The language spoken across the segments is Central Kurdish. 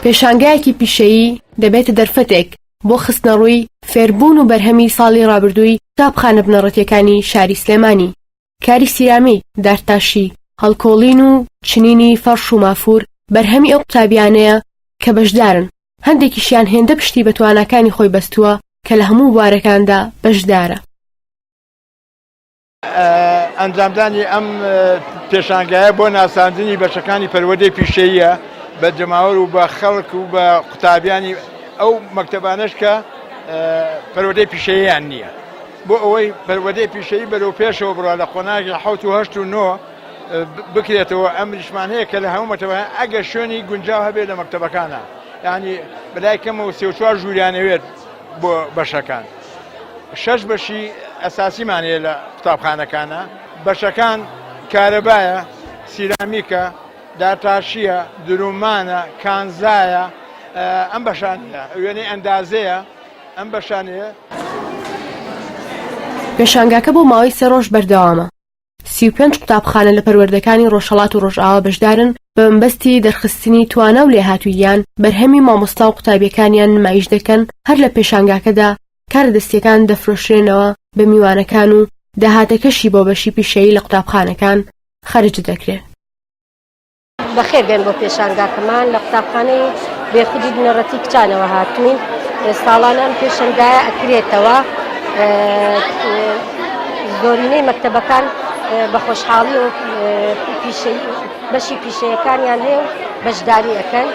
پێشانگایەکی پیشەیی دەبێتە دەرفەتێک بۆ خستنەڕووی فێربوون و بەرهەمی ساڵی ڕابردووی قوتابخانە بنەڕەتییەکانی شاری سلێمانی. کاری سیرامیک، دارتاشی، هەڵکۆڵین و چنینی فەڕش و مافوور بەرهەمی ئەو قوتابیانەیە کە بەشدارن، هەندێکیشیان هێندە پشتی بە تواناکانی خۆی بەستووە کە لە هەموو بوارەکاندا بەشدارە. ئەنجامدانی ئەم پێشانگایە بۆ ناساندنی بەشەکانی پەروەردەی پیشەییە بە جەماوەر و بە خەڵک و بە قوتابیانی ئەو مەکتەبانەش کە پەروەردەی پیشەییان نییە بۆ ئەوەی پەروەردەی پیشەیی بەرەو پێشەوە بڕوا لە قۆناغی حەوت و هەشت و نۆ بکرێتەوە ئەمریشمان هەیە کە لە هەموو مەکتەبە ئەگەر شوێنی گونجاو هەبێت لە مەکتەبەکانە یعنی بەلای کەمەوە سێ و چوار ژووریانەوێت بۆ بەشەکان. شەش بەشی ئەساسیمان هەیە لە قوتابخانەکانە بەشەکان کارەبایە سیرامیکە دارتاشیە درومانە کانزایە ئەم بەشانەیە وێنەی ئەندازەیە ئەم بەشانەیە. پێشانگاکە بۆ ماوەی سێ ڕۆژ بەردەوامە. 35 قوتابخانە لە پەروەردەکانی ڕۆژهەڵات و ڕۆژئاوا بەشدارن بە مەبەستی دەرخستنی توانا و لێهاتووییان بەرهەمی مامۆستا و قوتابیەکانیان نمایش دەکەن هەر لە پێشانگاکەدا کارە دەستیەکان دەفرۆشرێنەوە بە میوانەکان و داهاتەکەشی بۆ بەشی پیشەیی لە قوتابخانەکان خەرج دەکرێت. بەخێر بێن بۆ پێشانگاکەمان لە قوتابخانەی بێخودی بنەڕەتی کچانەوە هاتووین ساڵانە ئەم پێشەنگایە ئەکرێتەوە زۆرینەی مەکتەبەکان بە خۆشحاڵی و پیشەی بەشی پیشەیەکانیان هەیە و بەشداری ئەکەن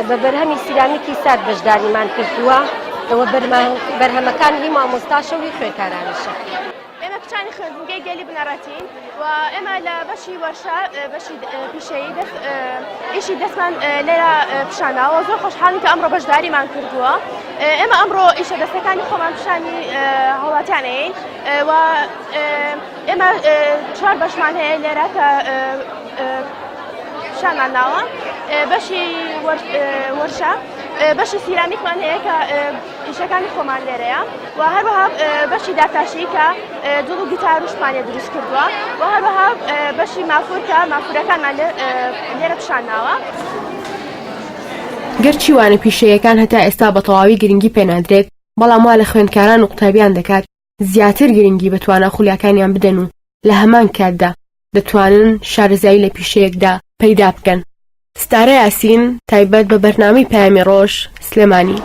بە بەرهەمی سیرامیکی سارد بەشداریمان کردووە ئەوە بەرهەمەکان هی مامۆستاشە و هی خوێندکارانیشە. ئێمە کچانی خوێندنگەی گەلی بنەڕەتین و ئێمە لە بەشی وەرشە بەشی پیشەیی دەست ئیشی دەستمان لێرە پیشانداوە زۆر خۆشحاڵین کە ئەمڕۆ بەشداریمان کردووە ئێمە ئەمڕۆ ئیشە دەستەکانی خۆمان پیشانی هاوڵاتیانەیەین و ئێمە چوار بەشمان هەیە لێرە کە پیشانمان داوە بەشی وەرشە بەشی سیرامیکمان هەیە کە ئیشەکانی خۆمان لێرەیە و هەروەها بەشی داتاشی کە دڵ و گیتار و شتمان لێ دروست کردووە و هەروەها بەشی مافور کە مافورەکانمان لێرە پیشان ناوە. گەرچی وانە پیشەیەکان هەتا ئێستا بە تەواوی گرنگی پێنادرێت، بەڵام وا لە خوێندکاران و قوتابیان دەکات زیاتر گرنگی بە توانا خولیاکانیان بدەن و لە هەمان کاتدا دەتوانن شارەزایی لە پیشەیەکدا پەیدا بکەن. ستارە یاسین، تایبەت بە بەرنامەی پەیامی ڕۆژ، سلێمانی.